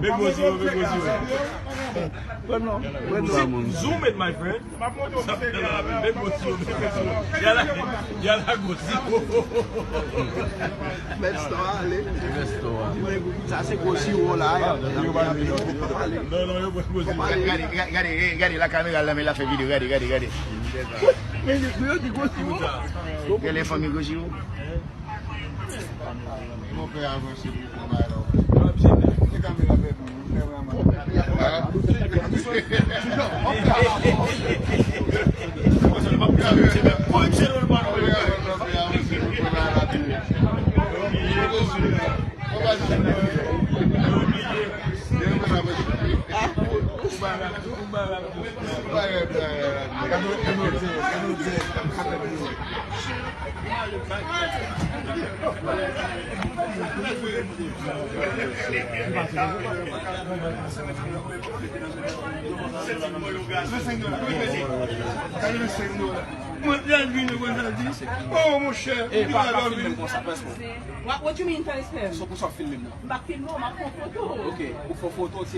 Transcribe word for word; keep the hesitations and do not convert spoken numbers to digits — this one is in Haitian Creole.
Big Boss, yo, Big Boss, yo. Pran non, pran non. Zoom it, my friend. Big Boss, yo, Big Boss, yo. Yala, yala, Boss, yo. Mèt store ale. Sa se gwo siwo la. Non, non, yo, Big Boss, yo. Gade, gade, gade, gade la kamera la, men la fè videyo, gade, gade, gade. Men yo di gwo siwo. Gade fanmi gwo siwo. Mon pè avanse pou pran bagay la. Li kamera fè pou nou, li fè vrèman. Mwen te al vin yo konn sa di. Oh, monchè, ou di pa la vin. What, what you mean, first time? Son pou sa filme m nan. M pa filme w, m ap pran foto. Ok, ou fè foto, se